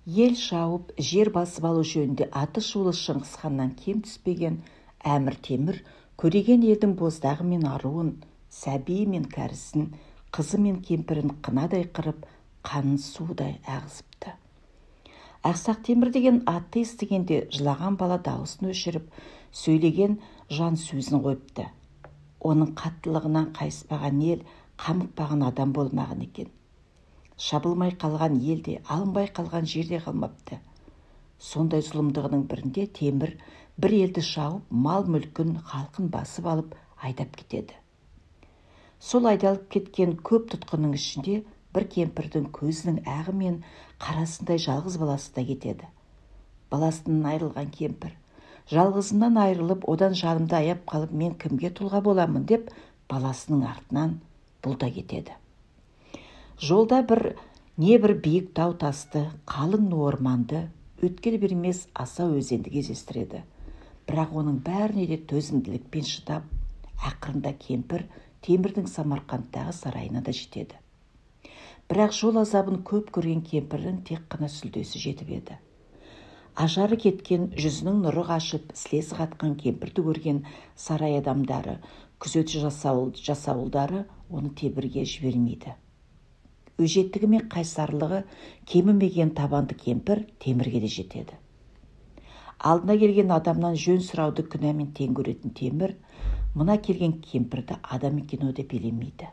Ел шауып, жер басып алу жөнінде аты шулы Шыңғыс ханнан кем түспеген Әмір Темір көреген елдің боздағы мен аруын, сәбиі мен кәрісін, қызы мен кемпірін қынадай қырып, қанын судай ағызыпты. Ақсақ Темір деген атты естігенде жылаған бала дауысын өшіріп, сөйлеген жан сөзін қойыпты. Оның қаттылығынан қайыспаған ел, қамықпаған адам болмаған екен. Шабылмай қалған ел де, алынбай қалған жер де қалмапты. Сондай зұлымдығының бірінде Темір бір елді шауып, мал-мүлкін, халқын басып алып, айдап кетеді. Сол айдалып кеткен көп тұтқынның ішінде бір кемпірдің көзінің ағы мен қарасындай жалғыз баласы да кетеді. Баласынан айырылған кемпір, жалғызынан айырылып, одан жанымды аяп қалып, мен кімге тұлға боламын деп баласының артынан бұл да кетеді. Жолда бір не бір биік тау тасты, қалың орманды, өткел бермес аса өзенді кездестіреді. Бірақ оның бәріне де төзімділікпен шыдап, ақырында кемпір Темірдің Самарқанттағы сарайына да жетеді. Бірақ жол азабын көп көрген кемпірдің тек қана сүлдесі жетіп еді. Ажары кеткен, жүзінің нұры қашып, сілесі қатқан кемпірді көрген сарай адамдары, күзетші жасауылдары оны Темірге жібермейді. Өжеттігі мен қайсарлығы кемімеген табанды кемпір Темірге де жетеді. Алдына келген адамнан жөн сұрауды күнәмен тең көретін Темір, мына келген кемпірді адам екен деп елемейді.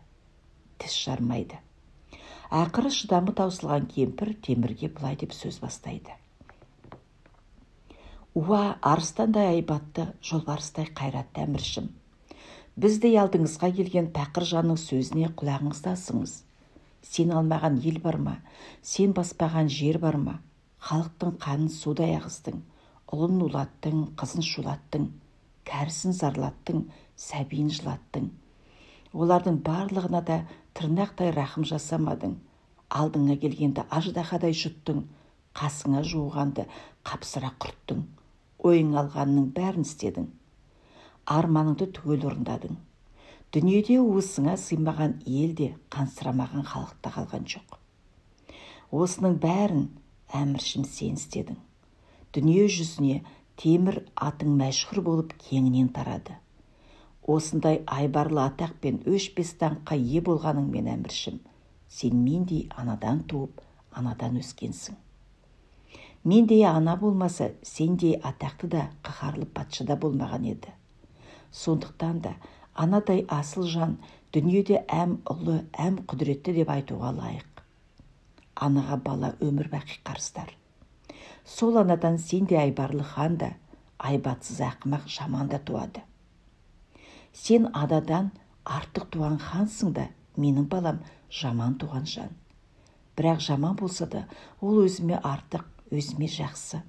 Тіс жармайды. Ақыры шыдамы таусылған кемпір Темірге былай деп сөз бастайды. Уа, арыстандай айбатты, жолбарыстай қайратты әміршім. Біздей алдыңызға келген пақыр жанның сөзіне құлағыңызды асыңыз. Сен алмаған ел бар ма? Сен баспаған жер бар ма? Халықтың қанын судай ағыздың, ұлын улаттың, қызын шулаттың, кәрісін зарлаттың, сәбиін жылаттың. Олардың барлығына да тырнақтай рахым жасамадың. Алдыңа келгенді аждаһадай жұттың, қасыңа жуығанды қапсыра құрттың. Ойың алғанның бәрін істедің. Арманыңды түгел орындадың. Дүниеде уысыңа сыймаған ел де, қансырамаған халық та қалған жоқ. Осының бәрін әміршім сен істедің. Дүние жүзіне Темір атың мәшһүр болып кеңінен тарады. Осындай айбарлы атақ пен өшпес даңққа ие болғаныңмен әміршім, сен мендей анадан туып, анадан өскенсің. Мендей ана болмаса, сендей атақты да қаһарлы патша да болмаған еді. Сондықтан да анадай асыл жан дүниеде әм ұлы, әм құдіретті деп айтуға лайық. Анаға бала өмір бақи қарыздар. Сол анадан сендей айбарлы хан да, айбатсыз ақымақ жаман да туады. Сен анадан артық туған хансың да, менің балам жаман туған жан. Бірақ жаман болса да, ол өзіме артық, өзіме жақсы.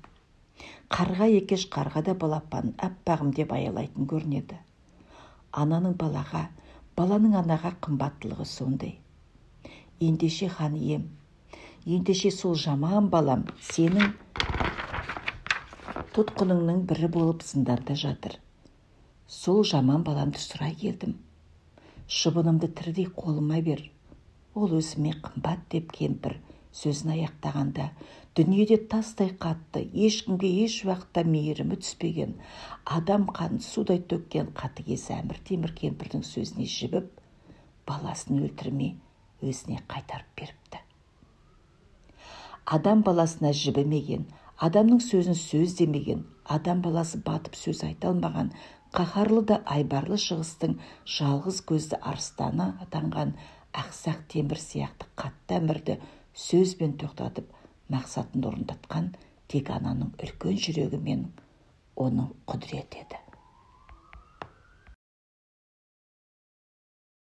Қарға екеш қарға да балапан аппағым деп аялайтын көрінеді. Ананың балаға, баланың анаға қымбаттылығы сондай. Ендеше хан ием, ендеше сол жаман балам сенің тұтқыныңның бірі болып зындарда жатыр. Сол жаман баламды сұрай келдім. Шыбынымды тірідей қолыма бер. Ол өзіме қымбат деп кемпір сөзін аяқтағанда, дүниеде тастай қатты, ешкімге еш уақытта мейірімі түспеген, адам қанын судай төккен қатыгез Әмір Темір кемпірдің сөзіне жібіп, баласын өлтірмей өзіне қайтарып беріпті. Адам баласына жібімеген, адамның сөзін сөз демеген, адам баласы батып сөз айта алмаған, қаһарлы да айбарлы шығыстың жалғыз көзді арыстаны атанған Ақсақ Темір сияқты қатты әмірді сөзбен тоқтатып, мақсатын орындатқан тек ананың үлкен жүрегі мен оның құдіреті еді.